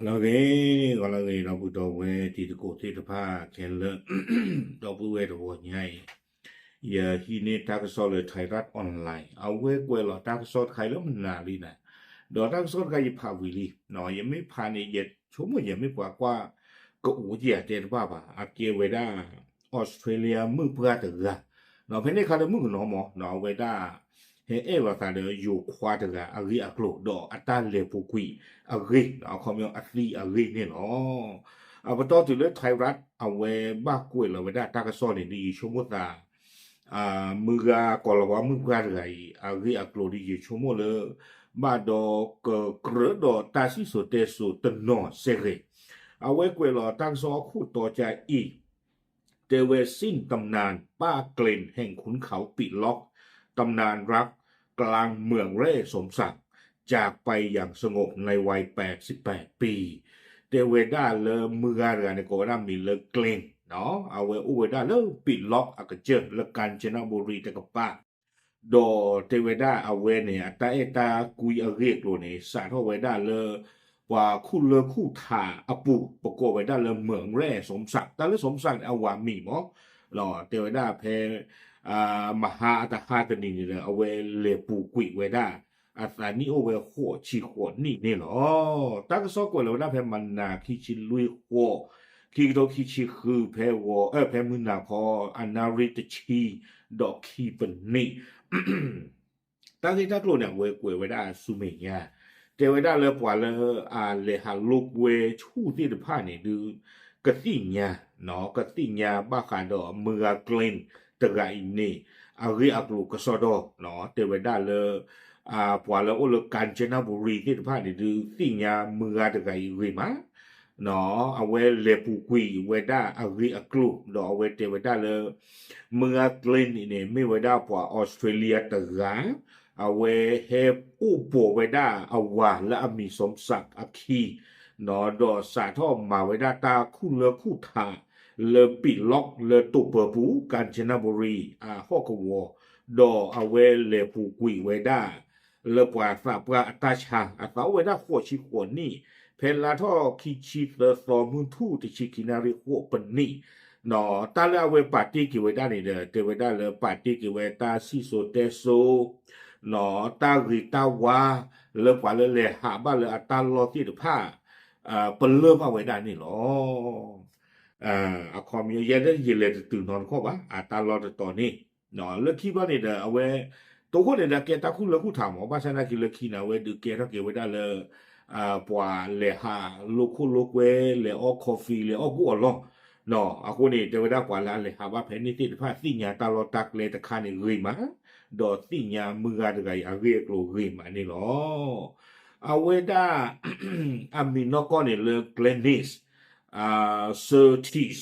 လီၤဂ့ၤ, ဂီၤလီၤဂ့ၤ ဒီပုၢ်ဒီဝဲၢ်တံၤသကိးသ့ၣ်တဖၣ်ခဲလၢာ်, ဒီပုၢ်ဝဲၢ်တဂီၤညါအံၤ, ယဟံးန့ၢ်တၢ်ကစီၣ်လၢ Thairath Online အဝဲကွဲးလီၤတၢ်ကစီၣ်တခါအံၤလၢမနၤလံနၤ, ဒီးတၢ်ကစီၣ်တခါယဖးဝံၤလံ, ယမ့ၢ်ဖးန့ၣ် ယဆိကမိၣ်ယမ့ၢ်ပှၤကွၢ်ကအိၣ်ကယၤတဲတဘၣ်ဘၣ်, အကဲဝဲဒၣ် Australia မုၣ်ပှၢ်တဂၤ, ဒီးဖဲန့ၣ်အခါလၢမုၣ်ကနီၤမး အဝဲဒၣ် ဟဲအဲၣ်လီၤသးဒီးယိၤခွါတဂၤအဂ့ၢ်အကျိၤ ဒီးအတၢ်လဲၤပူၤကွံာ်အဂ့ၢ် အခီပညီအသံအဂ့ၢ်န့ၣ်လီၤ. အပတီၢ်တုၤလၢ Thairath အဝဲဘၣ်ကွဲးလီၤဝဲဒၣ်တၢ်ကစီၣ်န့ၣ် ဒ်ယဆိကမိၣ်သး မုၢ်ဂၤကီၤလၤဝါမုၣ်ပှၢ်တဂၤအံၤ အဂ့ၢ်အကျိၤဒ်ယဆိကမိၣ်လၢ ဘၣ်ဒီးကကြၢးဒီးတၢ်စံၣ်စိၤတဲစိၤတနီၤစဲဂ့ၤ, အဝဲကွဲးလီၤတၢ်ကစီၣ်အခိၣ်တီကါအံၤ တဲဝဲ สิ้นตำนานป้าเกรนแห่งขุนเขาปิล็อก ตำนานรักกลางเมืองแร่สมศักดิ์ จากไปอย่างสงบในวัยแปดสิบแปดปี တဲဝဲဒၣ်လၢမုၢ်ဂၤတဂၤန့ၣ် ကိးဝဲဒၣ်မံၤလၢ Glen အဝဲအိၣ်ဝဲဒၣ်လၢ Pitlok အကစၢၢ် လၢ ကၣ်စနဘူရံ တကပၤ ဒီးတဲဝဲဒၣ်အဝဲန့ၣ် အတၢ်အဲၣ်တၢ်ကွံအဂ့ၢ်အကျိၤန့ၣ် စးထီၣ်ဝဲဒၣ်လၢ ပှၤခူၣ်လၢခူၣ်ထးအပူၤ ပကိးဝဲဒၣ်လၢ မၢၣ်ရဲၣ် စီမၣ်စးး, တၢ်လၢ စီမၣ်စးး န့ၣ်အဝၤမံၤမး, တဲဝဲဒၣ်ဖဲ မဟါအတဟါတနံၤန့ၣ်ဒီး အဝဲလဲၤပူၤကွံာ်ဝဲဒၣ် အသးနံၣ်အိၣ်ဝဲဃိးဆံဃိးနံၣ်န့ၣ်လီၤ. တၢ်ကစီၣ်ကွဲးလီၤဝဲဒၣ်ဖဲမနၤခံဆံလွံၢ်ဃိး, ခံကထိခံဆံဃု ဖဲဂီၤ ဖဲမုၢ်နၤခီ အနၣ်ရံၣ်တဆံ ဒီးခံပနံၣ် တၢ်ဂ့ၢ်တၢ်ကျိၤန့ၣ် အဝဲကွဲးဝဲဒၣ်ဆူမဲာ်ညါ, တဲဝဲဒၣ်လၢပှၤလၢအလဲၤဟးလိာ်ကွဲဆူၣ်သ့ၣ်တဖၣ်န့ၣ်ဒုး ကသ့ၣ်ညါ, ကသ့ၣ်ညါဘၣ်ဃးဒီးမုၢ်ဂၤ Glen တဂၤအံၤန့ၣ် အဂ့ၢ်အကျိၤကစီဒီ, တဲဝဲဒၣ်လၢ ပှၤလၢအိၣ်လၢ ကၣ်စနဘူရံ သ့ၣ်တဖၣ်န့ၣ်ဒုး သ့ၣ်ညါမုၢ်ဂၤတဂၤအံၤဂ့ၤမး အဝဲလဲၤပူၤကွံာ်ဝဲဒၣ်အဂ့ၢ်အကျိၤ ဒီးအဝဲတဲဝဲဒၣ်လၢ မုၢ်ဂၤ Glen န့ၣ်န့ၣ် မ့ၢ်ဝဲဒၣ်ပှၤအီစထြ့လယါတဂၤ, အဝဲဟဲအိၣ်ဘှီးဝဲဒၣ်အဝၤလၢအမံၤစီမၣ်စးးအခံ, ဒီးစးထီၣ်မၤဝဲဒၣ်တၢ်ခူၣ်လၢခူၣ်ထး လၢ Pitlok လၢတိာ်ပၢၤပူၤ ကၣ်စနဘူရံ အဟီၣ်ကဝီၤ, ဒီးအဝဲလဲၤပူၤကွံာ်ဝဲဒၣ် လၢပှၤသးပှၢ်အတၢ်ဆါ အသးအိၣ်ဝဲဒၣ်ဃိးဆံဃိးနံၣ်, ဖဲလါထီၣ်ခံဆံသၢသီ မုၢ်ထူၣ်တဆံခံနၣ်ရံၣ်ဃိးပနံၣ်, တၢ်လၢအဝဲပာ်တ့ၢ်က့ၤဝဲဒၣ်န့ၣ်ဒီး တဲဝဲဒၣ်လၢပာ်တ့ၢ်က့ၤဝဲတၢ်စံၣ်စိၤတဲစိၤ, တၢ်ဂ့ၤတၢ်ဝါ လၢပှၤလၢလဲၤဟးဘၣ်လၢအတၢ်လီၢ်သ့ၣ်တဖၣ် ပလၢၢ်ဘၣ်ဝဲဒၣ်န့ၣ်လီၤ. အခီပညီ ယဲဒၣ်ယလဲၤတတုၤနီတခီၣ်ဘၣ် အတၢ်လီၢ်တတီၤန့ၣ်, လၢခံဘျီန့ၣ်ဒီး အဝဲ တိခိၣ်န့ၣ်ဒီးကဲတၢ်ခူၣ်လၢခူၣ်ထးမး, ဘၣ်ဆၣ်သနာ်က့လၢခံန့ၣ် အဝဲဒုးကဲထီၣ်က့ၤဝဲဒၣ်လၢ ပှၤလဲၤဟးလိာ်ခိၣ်လိာ်ကွဲ လဲၤအီ coffee လဲၤအီၣ်ကူၣ်အီၣ်လီၢ်, အဃိန့ၣ် တဲဝဲဒၣ်ပှၤလၢအလဲၤဟးဘၣ်ဖဲန့ၣ်သ့ၣ်တဖၣ် သ့ၣ်ညါတၢ်လီၢ်တၢ်ကျဲတခါန့ၣ်ဂ့ၤမး, ဒီးသ့ၣ်ညါမုၢ်ဂၤတဂၤအံၤအဂ့ၢ်အကျိၤဂ့ၤမးန့ၣ်လီၤ. အဝဲဒၣ် အမံၤနီၢ်ကီၢ်န့ၣ်လၢ Glenys Surtees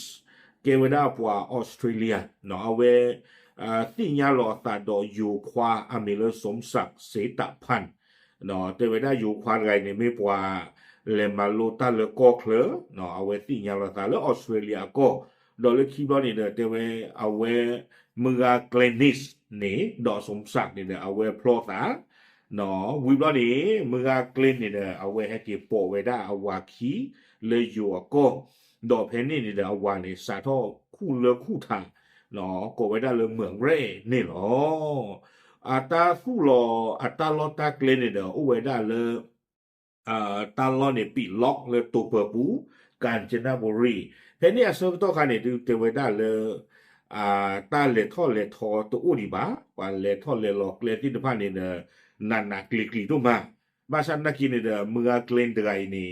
ကဲဝဲဒၣ်ပှၤအီစထြ့လယါ, အဝဲ သ့ၣ်ညါလီၤအသးဒီးယိၤခွါအမံၤလၢ စီမၣ်စးး စ့တးဖၣ်, တဲဝဲဒၣ်ယိၤခွါတဂၤအံၤန့ၣ် မ့ၢ်ပှၤလဲၤမၤလိတၢ်လၢကီၢ်ချၢ, အဝဲသ့ၣ်ညါလီၤသးလၢအီစထြ့လယါအကီၢ်, ဒီးလၢခံဘျီန့ၣ်ဒီး တဲဝဲ အဝဲ မုၢ်ဂၤ Glenys န့ၣ် ဒီး စီမၣ်စးး န့ၣ်ဒီး အဝဲဖျီသး ဝံၤဘျီန့ၣ် မုၢ်ဂၤ Glen န့ၣ်ဒီး အဝဲဟဲက့ၤပိာ်ဝဲဒၣ်အဝၤခံ လၢယိၤအကီၢ်, ဒီးဖဲန့ၣ်န့ၣ်ဒီး အဝၤန့ၣ် စးထီၣ်ခူၣ်လၢခူၣ်ထး ကိးဝဲဒၣ်လၢ မၢၣ်ရဲၣ် န့ၣ်လီၤ. အတၢ်သူၣ်လီၤအတၢ်လီၢ်တၢ်ကျဲန့ၣ်ဒီး အိၣ်ဝဲဒၣ်လၢ တၢ်လီၢ်န့ၣ် Pitlok လၢတိာ်ပၢၤပူၤ ကၣ်စနဘူရံ, ဖဲန့ၣ်အဆၢကတီၢ်ခါန့ၣ် ဒုးတဲဝဲဒၣ်လၢ တၢ်လဲၤထီၣ်လဲၤထီတအိၣ်ဒံးဘၣ်, ပှၤလဲၤထီၣ်လဲၤလီၤကျဲသ့ၣ်တဖၣ်န့ၣ်ဒီး နးနးကျံၤကျံၤဒိၣ်မး, ဘၣ်ဆၣ်သနာ်က့န့ၣ်ဒီး မုၢ်ဂၤ Glen တဂၤအံၤန့ၣ်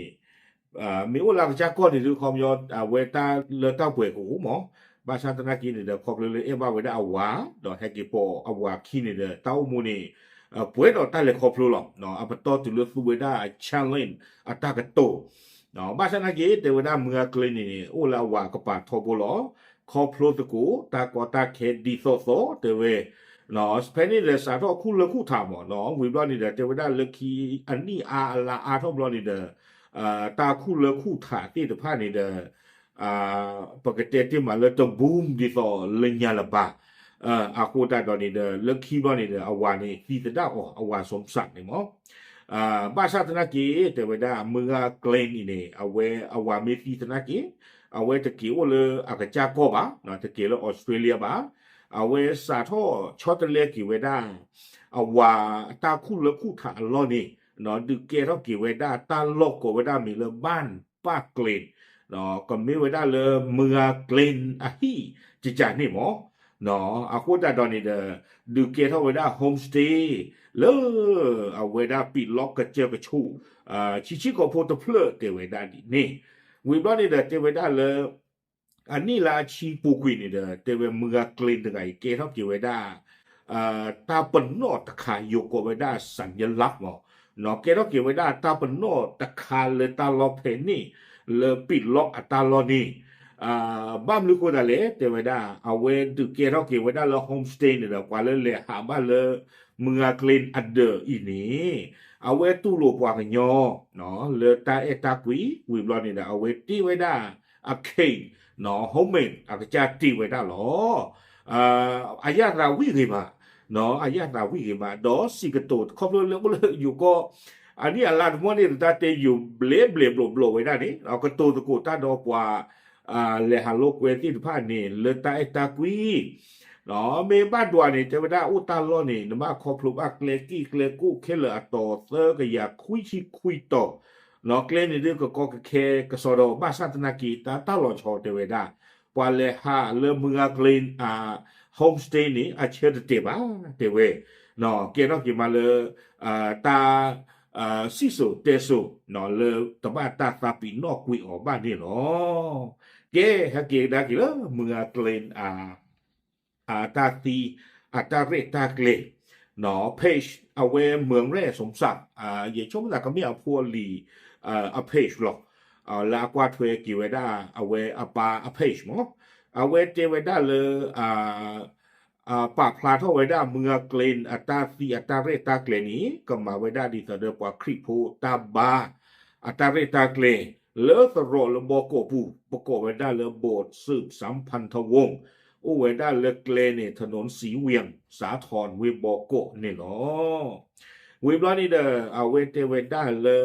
မ့ၢ်အိၣ်လၢအကစၢ်ကီၢ်န့ၣ်ဒုး ခီပညီ အဝဲတၢ်လၢတၢ်ပှဲၤကအိၣ်မး, ဘၣ်ဆၣ်သနာ်က့န့ၣ်ဒီး ခီဖျိလၢအဲၣ်ဘၣ်ဝဲဒၣ်အဝၤ, ဒီးဟဲက့ၤပိာ်အဝၤခံန့ၣ်ဒီး တၢ်အိၣ်မူန့ၣ် ပှဲၤဒီးတၢ်လဲၤခီဖျိလီၤ. အပတီၢ်တုၤလၢသူဝဲဒၣ် challenge အတၢ်ကတိၤ, ဘၣ်ဆၣ်သနာ်က့ တဲဝဲဒၣ်မုၢ်ဂၤ Glen န့ၣ်န့ၣ် အိၣ်လၢအဝၤကပၤထီဘိလီၤ. ခီဖျိသကိး တၢ်ကီတၢ်ခဲဒ်သိးသိး တဲဝဲ ဖဲန့ၣ်ဒီးစးထီၣ်ခူၣ်လၢခူၣ်ထးမး, ဝံၤဘျီန့ၣ်ဒီး တဲဝဲဒၣ်လၢခံအနံၣ်အါအလါအါထီၣ်ဘျီန့ၣ်ဒီး တၢ်ခူၣ်လၢခူၣ်ထးသ့ၣ်တဖၣ်န့ၣ်ဒီး ပကတဲတ့ၢ်မးလၢတ boom ဒ်သိးလၢညါလၢၤဘၣ်. အဃိသတးဒီးန့ၣ်ဒီး လၢခံဘျီန့ၣ်ဒီး အဝၤန့ၣ်သံသဒၣ်အီၤ အဝၤစီမၣ်စးး န့ၣ်မး. ဘၣ်ဆၣ်သနာ်က့ တဲဝဲဒၣ် မုၢ်ဂၤ Glen အံၤန့ၣ် အဝဲအဝၤမ့ၢ်သံသနာ်က့ အဝဲတက့ၤအိၣ်လၢအကစၢ်ကီၢ်ဘၣ်, တက့ၤလၢ Australia ဘၣ်. အဝဲစးထီၣ်ဆီတလဲက့ၤဝဲဒၣ် အဝၤအတၢ်ခူၣ်လၢခူၣ်ထးအလီၢ်န့ၣ် ဒုးကဲထီၣ်က့ၤဝဲဒၣ်တၢ်လီၢ်ကိးဝဲဒၣ်မ့ၢ်လၢ ဘၣ်ပၢ် Glen ကမ့ၢ်ဝဲဒၣ်လၢမုၢ်ဂၤ Glen အဟံၣ်ကကးန့ၣ်မး. အဃိသတးဒီးန့ၣ်ဒီး ဒုးကဲထီၣ်ဝဲဒၣ် homestay လၢအဝဲဒၣ်ပံးလီကစၢၢ်ကဆူး ဆံးဆံးကိာ်ဖိတဖျၢၣ်တဲဝဲဒၣ်ဒ်န့ၣ်. ဝံၤဘျီန့ၣ်ဒီး တဲဝဲဒၣ်လၢ အနံၣ်လၢအဆံပူၤကွံာ်န့ၣ်ဒီး တဲဝဲမုၢ်ဂၤ Glen တဂၤအံၤ ကဲထီၣ်က့ၤဝဲဒၣ် တၢ်ပနီၣ်တခါ ယိၤကိးဝဲဒၣ် สัญลักษณ์ မး, ကဲထီၣ်က့ၤဝဲဒၣ်တၢ်ပနီၣ်တခါလၢတၢ်လီၢ်ဖဲန့ၣ် လၢပံးလီအတၢ်လီၢ်န့ၣ် ဘၣ်မနုၤဃိသတးလဲၣ် တဲဝဲဒၣ် အဝဲဒုးကဲထီၣ်က့ၤဝဲဒၣ်လၢ homestay န့ၣ်ဒီး ပှၤလၢလဲၤဟးဘၣ်လၢ မုၢ်ဂၤ Glen အဒၢးအံၤန့ၣ် အဝဲတူၢ်လိာ်ပှၤကညီ လၢတၢ်အဲၣ်တၢ်ကွံ ဝံၤဘျီန့ၣ်ဒီး အဝဲတ့ဝဲဒၣ် အ cake, homemade အကစၢ်တ့ဝဲဒၣ်လီၤ. အရသာဝိဂ့ၤမး, အရသာဝိဂ့ၤမး ဒီးစံးကတိၤခီဖျိလၢအိၣ်လၢယိၤကီၢ် အနံၣ်အလါတမီၢ်န့ၣ် တၢ်တဲယိၤဘျဲးဘျဲးဘျီးဘျီးဝဲဒၣ်န့ၣ် ကတိၤသကိးတၢ်ဒီးပှၤ လဲၤဟးလိာ်ကွဲသ့ၣ်တဖၣ်န့ၣ် လၢတၢ်အဲၣ်တၢ်ကွံ မ့ၢ်ဘၣ်ဒွးန့ၣ် တဲဝဲဒၣ်အိၣ်တၢ်လီၢ်န့ၣ် နဘၣ်ခီဖျိဘၣ်ကျဲက့ၣ်ကျဲကိၣ်ခဲလၢာ်အတီၤသၢကယၤခွံဆံခွံတီၤ, ကျဲန့ၣ်ဒုးကကီကခဲကစီဒီး ဘၣ်ဆၣ်သနာ်က့ တၢ်တၢ်လီၤဆီတဲဝဲဒၣ် ပှၤလဲၤဟးလၢမုၢ်ဂၤ Glen အ homestay န့ၣ် အဆၢတတဲာ်ဘၣ် တဲဝဲ, ကဲထီၣ်က့ၤမးလၢ တၢ် စံၣ်စိၤတဲစိၤ လၢတဘၣ်တၢ်သးပ့ၤနီၣ်ကွံာ်အီၤဘၣ်န့ၣ်လီၤ. ကဲ ဟဲက့ၤကဒါက့ၤလၢမုၢ်ဂၤ Glen အတၢ်သံ အတၢ်ရဲၣ်တၢ်ကျဲၤ page အဝဲ မုၢ်ရဲၣ် စူးစမ်း ယဆိကမိၣ်သးကမ့ၢ်အဖိအလံၤ အ page လီၤ. လၢအကွၢ်ထွဲက့ၤဝဲဒၣ် အဝဲအပၢ်အ page မး, အဝဲတဲဝဲဒၣ်လၢ ပာ်ဖျါထီၣ်ဝဲဒၣ်မုၢ်ဂၤ Glen အတၢ်သံအတၢ်ရဲၣ်တၢ်ကျဲၤန့ၣ် ကမၤဝဲဒၣ်ဒ်သိးဒီးပှၤခရံာ်ဖိတၢ်ဘါ အတၢ်ရဲၣ်တၢ်ကျဲၤ လၢသရိာ်လၢဘီကီးပူၤ ပကိးဝဲဒၣ်လၢ โบสถ์สืบสัมพันธวงศ์ အိၣ်ဝဲဒၣ်လၢကျဲန့ၣ် ถนนศรีเวียง สาทร ဝ့ၢ်ဘီကီးန့ၣ်လီၤ. ဝံၤဘျီန့ၣ်ဒီး အဝဲတဲဝဲဒၣ်လၢ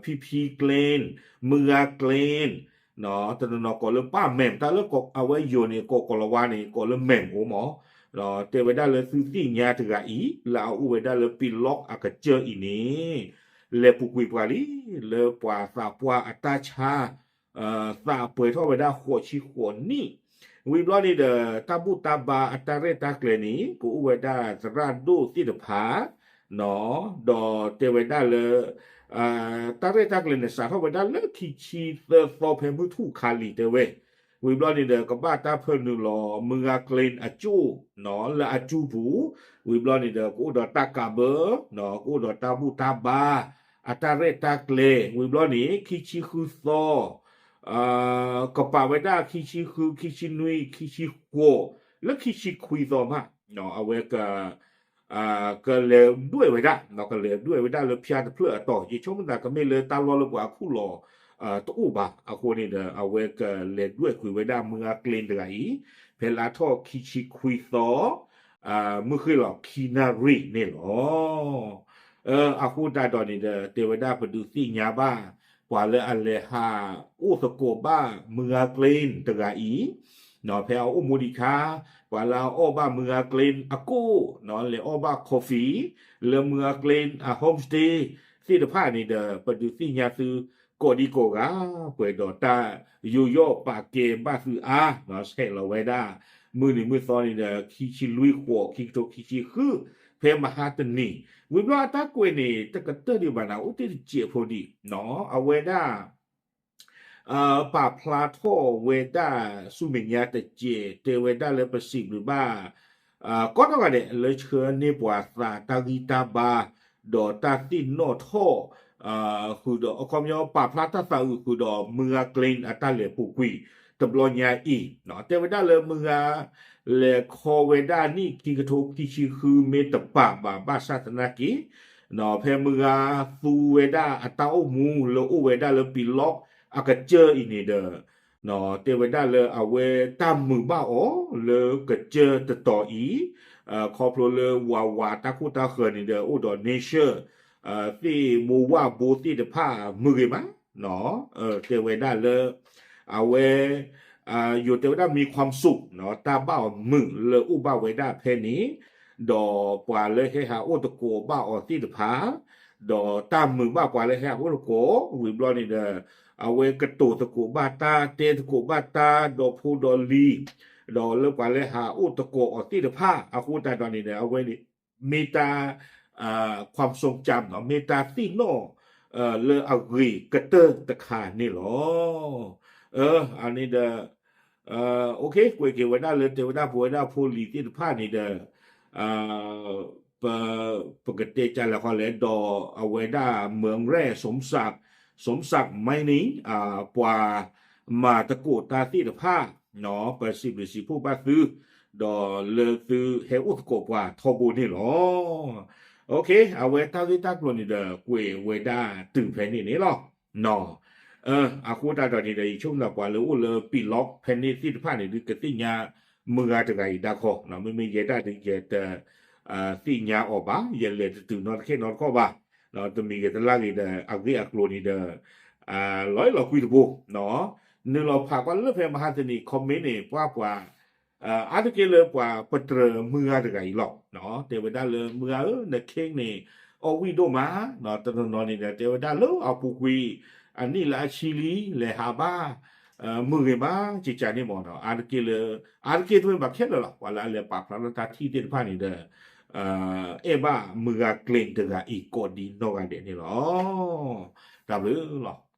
ဖံဖံ Glen, မုၢ်ဂၤ Glen တနီၤနီၤကိးလၢပၢ် ma'am တၢ်လၢအဝဲယိၤန့ၣ် ကိးကိးလီၤဝါန့ၣ် ကိးလၢ ma'am အိၣ်မး, တဲဝဲဒၣ်လၢသုသ့ၣ်ညါတဂၤအံၤ လၢအအိၣ်ဝဲဒၣ်လၢပံးလီအကစၢၢ်အံၤန့ၣ် လဲၤပူၤကွံာ်ပှၤလံ လၢပှၤသးပှၢ်အတၢ်ဆါ သးပှဲၤထီၣ်ဝဲဒၣ်ဃိးဆံဃိးနံၣ်, ဝံၤဘျီန့ၣ်ဒီး တၢ်ဘူၣ်တၢ်ဘါအတၢ်ရဲၣ်တၢ်ကျဲၤန့ၣ် ကအိၣ်ဝဲဒၣ်သရၣ်ဒိၣ်သ့ၣ်တဖၣ် ဒီးတဲဝဲဒၣ်လၢ တၢ်ရဲၣ်တၢ်ကျဲၤန့ၣ် စးထီၣ်ဝဲဒၣ်လၢခံဆံသၢသီဖဲမုၢ်ထူၣ်ခါလံၤတဲဝဲ, ဝံၤဘျီန့ၣ်ဒီး ကဘၣ်တၢ်ဖၢနုာ်လီၤ မုၢ်ဂၤ Glen အကၠိၣ် လၢအကၠူပူၤ, ဝံၤဘျီန့ၣ်ဒီး ကအိၣ်ဒီးတၢ်ကးဘၢ ကအိၣ်ဒီးတၢ်ဘူၣ်တၢ်ဘါ အတၢ်ရဲၣ်တၢ်ကျဲၤ, ဝံၤဘျီန့ၣ် ခံဆံဃုသီ ကပာ်ဝဲဒၣ်ခံဆံဃု ခံဆံနွံ ခံဆံဃိး လၢခံဆံခွံသီမး အဝဲ ကလဲၤဒွဲၣ်ဝဲဒၣ် ကလဲၤဒွဲၣ်ဝဲဒၣ်လၢဖၠါတဖျၢၣ်အတီၤ, ယဆိကမိၣ်သးကမ့ၢ်လၢတၢ်လီၢ်လၢပှၤခူၣ်လီၤ တအိၣ်ဘၣ်အဃိန့ၣ်ဒီး အဝဲကလဲၤဒွဲၣ်ကွံာ်ဝဲဒၣ်မုၢ်ဂၤ Glen တဂၤအံၤ ဖဲလါထီၣ်ခံဆံခွံသီ မုၢ်ဃ့ၢ်လီၤခံနၣ်ရံၣ်န့ၣ်လီၤ. အဃိသတးဒီးန့ၣ်ဒီး တဲဝဲဒၣ်ပဒုးသ့ၣ်ညါဘၣ် ပှၤလၢအလဲၤဟးအိၣ်သကိးဘၣ်မုၢ်ဂၤ Glen တဂၤအံၤ ဖဲအအိၣ်မူဒံးခါ ပှၤလၢအအီၣ်ဘၣ်မုၢ်ဂၤ Glen အကိၣ် လဲၤအီၣ်ဘၣ် coffee လၢမုၢ်ဂၤ Glen အ homestay သ့ၣ်တဖၣ်န့ၣ်ဒီး ပဒုးသ့ၣ်ညါသု ကိးဒံကိးဂၤ ပှဲၤဒီးတၢ်ယူးယီၣ်ပာ်ကဲဘၣ်သုအါ ဆဲးလီၤဝဲဒၣ် မုၢ်နံၤမုၢ်သီန့ၣ်ဒီး ခံဆံလွံၢ်ဃိး ခံကထိခံဆံဃု ဖဲမဟါတနံၤ ဝံၤဘျီအတၢ်ကွဲးန့ၣ် တကတၢၢ်ဒံးဘၣ်နၤ အိၣ်တ့ၢ်တစဲးဖိဒံး အဝဲဒၣ် ပာ်ဖျါထီၣ်ဝဲဒၣ်ဆူမဲာ်ညါတစဲး တဲဝဲဒၣ်လၢပစံးဘျုးဘၣ် ကိးနီၢ်ဂၤဒဲး လၢဆှၢန့ၢ်ပှၤသးတၢ်ဂံၢ်တၢ်ဘါ ဒီးတၢ်သ့ၣ်နီၣ်ထီၣ် ဃုာ်ဒီး အခီပညီ ပာ်ဖျါတၢ်သးအုးဃုာ်ဒီးမုၢ်ဂၤ Glen အတၢ်လဲၤပူၤကွံာ်တဘျီညါအံၤ တဲဝဲဒၣ်လၢမုၢ်ဂၤ လဲၤခီဝဲဒၣ်နံၣ်ခံကထိခံဆံဃု မ့ၢ်တပာ်ဘၣ် ဘၣ်ဆၣ်သနာ်က့ ဖဲမုၢ်ဂၤသူဝဲဒၣ်အတၢ်အိၣ်မူ လၢအိၣ်ဝဲဒၣ်လၢပံးလီအကစၢၢ်အံၤန့ၣ်ဒီး တဲဝဲဒၣ်လၢအဝဲတၢ်မုာ်ဘၣ်အီၤလၢကစၢၢ်တတီၤအံၤ ခီဖျိလၢဝၤဝၤတၢ်ခိၣ်တၢ်ဃၢၤန့ၣ်ဒီး အိၣ်ဒီး nature သ့ၣ်ဘိဝၣ်ဘိသ့ၣ်တဖၣ်မုာ်ဂ့ၤမး, တဲဝဲဒၣ်လၢ အဝဲ ယိၤတဲဝဲဒၣ် မံခွါစူး တၢ်ဘၣ်အီၤမုာ်လၢအိၣ်ဘၣ်ဝဲဒၣ်ဖဲန့ၣ်, ဒီးပှၤလၢဟဲဟးအိၣ်သကိးဘၣ်အီၤသ့ၣ်တဖၣ်, ဒီးတၢ်မုာ်ဘၣ်ပှၤလၢဟဲဟးအိၣ်သကိး ဝံၤဘျီန့ၣ်ဒီး အဝဲကတိၤသကိးဘၣ်တၢ် တဲသကိးဘၣ်တၢ် ဒီးဖိဒီးလံၤ, ဒီးလၢပှၤလၢဟးအိၣ်သကိးအီၤသ့ၣ်တဖၣ် အဃိသတးဒီးန့ၣ်ဒီး အဝဲန့ၣ် မ့ၢ်တၢ် ความทรงจำ နီၤ မ့ၢ်တၢ်သ့ၣ်နီၣ် လၢအဂ့ၤကတၢၢ်တခါန့ၣ်လီၤ. အန့ၣ်ဒီး ကွဲးက့ၤဝဲဒၣ်လၢ တဲဝဲဒၣ်ပဝဲဒၣ်ဖိလံၤသ့ၣ်တဖၣ်န့ၣ်ဒီး ပ ပကတဲကလဲၣ်ဃီလဲၣ် ဒီးအဝဲဒၣ် เมืองแร่ สมศักดิ์ สมศักดิ์ ไม้นี้ ပှၤမၤသကိးတၢ်သ့ၣ်တဖၣ် ပစံးဘျုးစံးဖှိၣ်ဘၣ်သု, ဒီးလၢသုဟဲအိၣ်သကိးပှၤထီဘိန့ၣ်လီၤ. အဝဲတၢ်ဂ့ၢ်တၢ်ကျိၤန့ၣ်ဒီး ကွဲးဝဲဒၣ်တုၤဖဲန့ၣ်န့ၣ်လီၤ. အဃိသတးဒီးန့ၣ်ဒီး ယဆိကမိၣ်ပှၤလၢအိၣ်လၢ ပံးလီ ဖဲန့ၣ်သ့ၣ်တဖၣ်န့ၣ် ဒုးကသ့ၣ်ညါမုၢ်ဂၤတဂၤအံၤဒၣ်ခီ, မ့မ့ၢ်ယဲဒၣ်ဒီး ယတသ့ၣ်ညါအီၤဘၣ်, ယလဲၤတတုၤနီတခဲနီတခီၣ်ဘၣ်, တမံၤဂ့ၤတလၢ်ဂ့ၤဒီး အဂ့ၢ်အကျိၤန့ၣ်ဒီး လီၤအံၣ်လီၤကွံတဘိ, နုာ်လီၤဖးကွၢ်လၢဖဲမဟါတနံၤ comment န့ၣ် ပှၤပှၤ အါတက့ၢ်လၢပှၤပတြၢၤမုၢ်ဂၤတဂၤအံၤလီၤ. တဲဝဲဒၣ်လၢ မုၢ်ဂၤဧၢ နခ့န့ၣ် အီၣ်ဝံၣ်ဒိၣ်မး, တနီၤနီၤန့ၣ်ဒီး တဲဝဲဒၣ်လၢအပူၤကွံာ် အနံၣ်လၢအဆံလံ လဲၤဟးဘၣ် မုၢ်ဂ့ၤမး ကကန့ၣ်မ့ၢ်နီၤ, အါတက့ၢ်လၢ အါတက့ၢ်တမ့ၢ်ဘၣ်ခဲလၢာ်လီၤ, ပှၤလၢအလဲၤပာ်ဖျါထီၣ်တၢ်ထံၣ်သ့ၣ်တဖၣ်န့ၣ်ဒီး အဲၣ်ဘၣ်မုၢ်ဂၤကျဲတဂၤအံၤကိးဒံနီၢ်ဂၤဒဲးန့ၣ်လီၤ. တၢ်ဘျုးလီၤ.